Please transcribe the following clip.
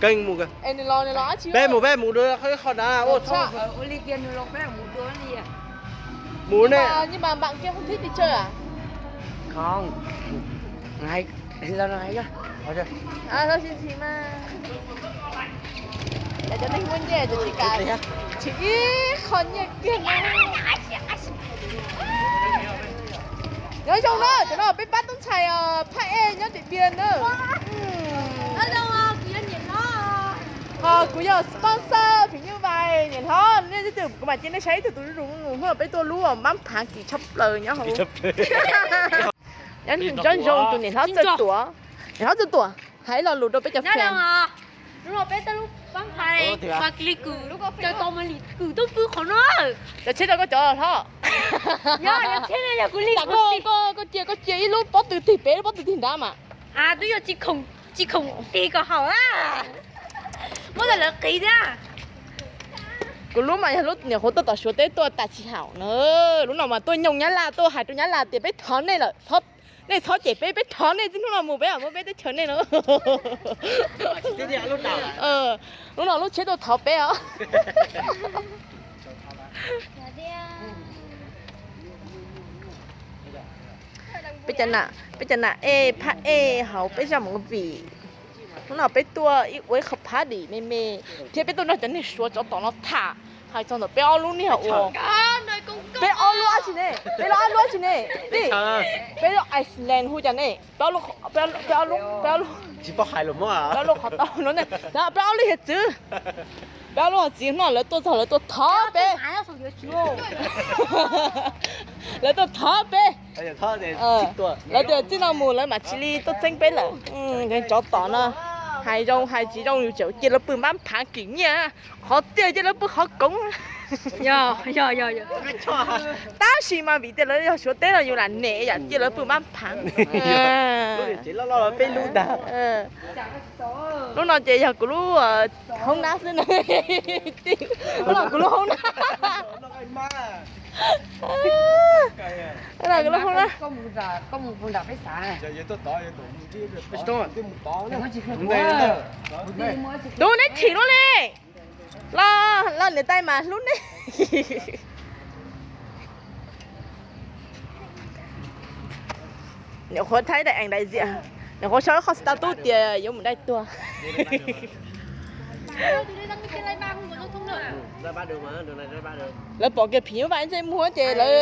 Kênh mus kìa. Ê, nws los, nws los dab tsi? Peb mus, peb mus dua qhov na. Ua li kiag nws los peb mus dua li. Mus ne. Nhưng mà, nhưng mà bạn kia không thích đi chơi à? Không. Hay, lo no hay quá. Thôi xin thì mà. Cov neeg muaj nyiaj ces tsis kam, tsis ib qho nyiaj kiag no. Nyob zoo na, cov no peb pab tub ntxhais Phaj Ej nyob Điện Biên na. Ho kuv yog sponsor phim nyuj vais niam hlob, nej twb kuv mam cia nej saib ib tug tus zuj zus hnub no peb tuaj lub mab phav kim tshaj plaws nyob hauv. Nyob zoo tus niam hlob Txawj Tuam, niam hlob Txawj Tuam hais lo lus rau peb cov fan. Hnub no peb tuaj lub mab phav, mas li kws, caw tau mas li kws tuaj pw qhov no. Cov tsheb rau koj cov hlob. Yog, yog tsheb ne, yog kuv li. Koj cia, koj cia ib lub pob tw tig pem, lub pob tw tig nrad mas. Twb yog tsis khoom tig kom haum a. Muab rau lawv qiv thiab. Kuv lub mas yog lub nyuam qhuav tuaj tom Suav teb tuaj tas tsis haum na. Lub no mas tuaj nyoog Nyab Laj, tuaj hais rau Nyab Laj tias peb thov nej lawm, nej txhob cem peb, peb thov nej txij hnub no mus peb muab peb teb chaws nej no. Lub no lub tsheb tuaj thov peb os. Peb cov nam ej Phaj Ej hauv peb zaj movie. Hnub no peb tuaj ua ib qho party me me thiab peb tuaj nrog cov neeg Suav tsov tom no tham, hais txog ntawm peb ob lub niag ua, peb ob lub dab tsi ne, peb lub ob lub dab tsi ne, peb lub Iceland hu cas ne, peb ob lub, peb ob lub, peb ob lub, peb ob lub qhov tau no ne, peb ob lub hiav txwv, peb ob lub hiav txwv hnub no lawv tuaj txog lawv tuaj thov peb, lawv tuaj thov peb. Lawv tias txij no mus lawv mam tsis li tuaj txeeb peb lawm. Tsov tom no hais zoo hais tsis zoo yus tseem cia lawv pw mab phav kim nyiaj, qhov tiag cia lawv pw qhov koov. Tab sis mas vim tias lawv yog Suav teb no yus lam nim yam cia lawv pw mab phav. Lub no ces yog kuv lub hoob nab xwb na. Lub no kuv lub hoob nab. Lub no kuv lub hoob nab. Tus neb chim lub ne. Los, los niam tais mas hlub neb. Nyuam qhuav thaij daim ees daim ziam, nyuam qhuav sau qhov status tias yuav mus dai tuag. Lawv pom kiag phim nyuj vais ntsej muag ces lawv